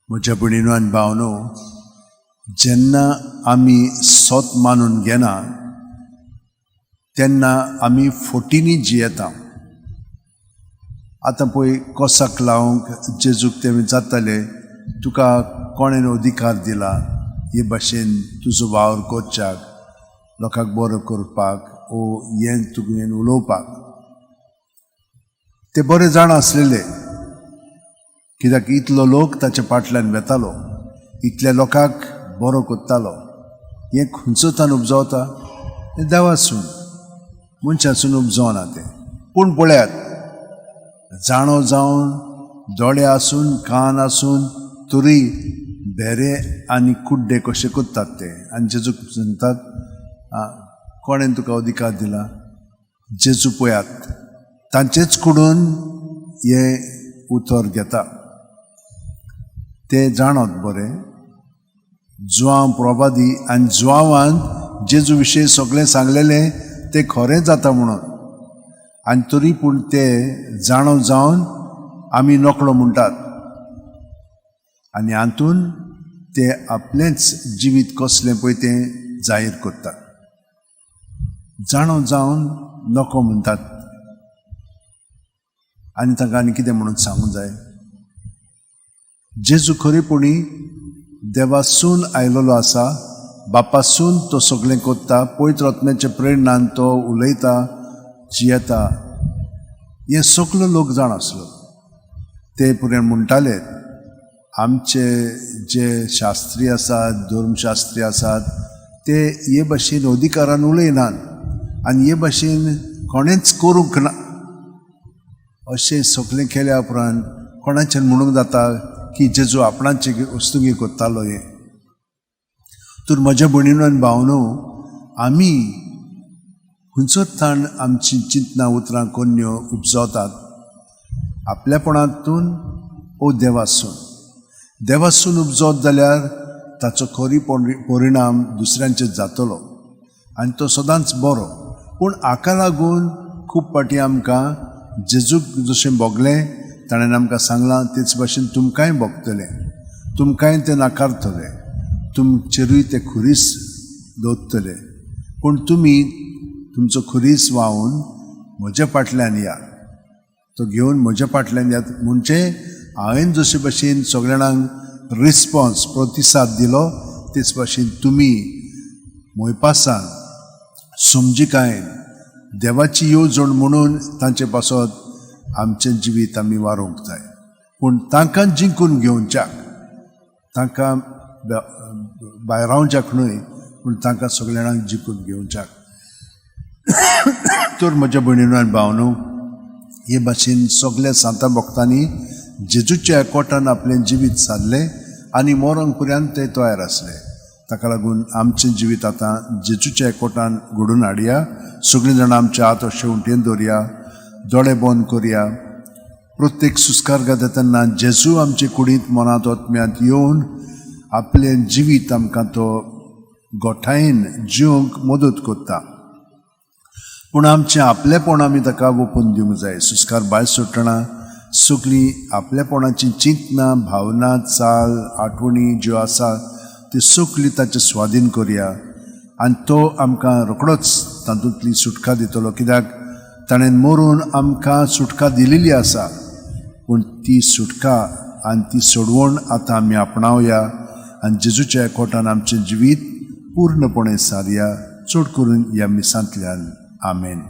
म्हज्या भयणीनो आनी भावनो, जेन्ना आमी सत मानून घेना तेन्ना आमी फोटींनी जियेता. आतां पळय, कोसाक लावंक जेजूक ते विचारताले, तुका कोणें अधिकार दिला हे भाशेन तुजो वावर करच्याक, लोकांक बरो करपाक ओ हें तुवें उलोवपाक? ते बरे जाण आसलेले, कित्याक इतलो लोक ताच्या फाटल्यान वेतालो, इतल्या लोकांक बरो करतालो. हें खंयचो तान उपजवता? हें देवासून, मनशासून उपजवना तें. पूण पळयात, जाणो जावन, दोळे आसून, कान आसून तरी भेरे आनी कुड्डे कशे करतात ते. आनी जेजूक सांगतात, कोणें तुका अधिकार दिला? जेजू पळयात, तांचेच कडून हें उतर घेता. ते जाणत बरें, जुआंव प्रवादी आनी जुआंवान जेजू विशयी सगळें सांगलेलें तें खरें जाता म्हणून. आनी तरी पूण ते जाणो जावन आमी नकळो म्हणटात आनी हातून ते आपलेंच जिवीत कसलें पळय तें जाहीर करतात. जाणो जावन नको म्हणटात आनी तांकां आनी कितें म्हणून सांगूंक जाय? जेजू खरेपणी देवासून आयलेलो आसा. बापासून तो सगळें करता. पवित्र आत्म्याच्या प्रेरणान तो उलयता, जियेता, हें सगलो लोक जाण आसलो. ते पुराय म्हणटाले, आमचे जे शास्त्री आसात, धर्मशास्त्री आसात, ते हे भाशेन अधिकारान उलयनात आनी हे भाशेन कोणेंच करूंक ना. अशें सगळें केल्या उपरांत कोणाच्यान म्हणूंक जाता की जेजू आपणाचे वस्तुगी करतालो हें? तर म्हज्या भयणीनो आनी भावनो, आमी खंयचो ताण आमची चिंतनां, उतरां, कोन्यो उपजवतात, आपल्यापणांतून ओ देवासून? देवासून उपजवत जाल्यार ताचो खरी परिणाम दुसऱ्यांचेर जातलो आनी तो सदांच बरो. पूण हाका लागून खूब फावटी आमकां जेजूक जशें भोगलें, ताणें आमकां सांगलां, तेच भाशेन तुमकांय भोगतलें, तुमकांय तें नाकारतलें, तुमचेरूय ते खुरीस दवरतले. पूण तुमी तुमचो खुरीस व्हांवून म्हज्या फाटल्यान या. तो घेवन म्हज्या फाटल्यान यात म्हणजे हांवें जशे भाशेन सगळ्या जाणांक रिस्पॉन्स, प्रतिसाद दिलो, तेच भाशेन तुमी मोयपासान, समजिकायेन, देवाची येवजण म्हणून तांचे पासत आमचें जिवीत आमी वारोवंक जाय. पूण तांकां जिंकून घेवच्याक, तांकां भायरावच्याक न्हय, पूण तांकां सगळ्या जाणांक जिखून घेवच्याक. तर म्हज्या भयणीनो आनी भावनो, हे भाशेन सगल्या सांता भक्तांनी जेजूच्या एकवटान आपलें जिवीत सारलें आनी मरोंक पर्यंत ते तयार आसले. ताका लागून आमचें जिवीत आतां जेजूच्या एकवटान घडून हाडया. सगळीं जाणां आमचे हात अशे उंटयेन दवरया, दोळे बंद करया. प्रत्येक सुस्कार घेता तेन्ना जेजू आमचे कुडींत, मनांत, आत्म्यांत येवन आपलें जिवीत आमकां तो गोठायेन जिवंक मदत करता. पूण आमचें आपलेपण आमी ताका ओपून दिवंक जाय. सुस्कार भायर सोडटना सगळीं आपलेपणाची चिंतनां, भावना, चाल, आठवणी ज्यो आसा त्यो सगळी ताचे स्वाधीन करया आनी तो आमकां रोखडोच तातूंतली सुटका दितलो, कित्याक ताणें मरून आमकां सुटका दिलेली आसा. पूण ती सुटका आनी ती सोडवण आतां आमी आपणावया आनी जेजूच्या एकवटान आमचें जिवीत पूर्णपणे सारया, चड करून ह्या मिसांतल्यान. आमेन.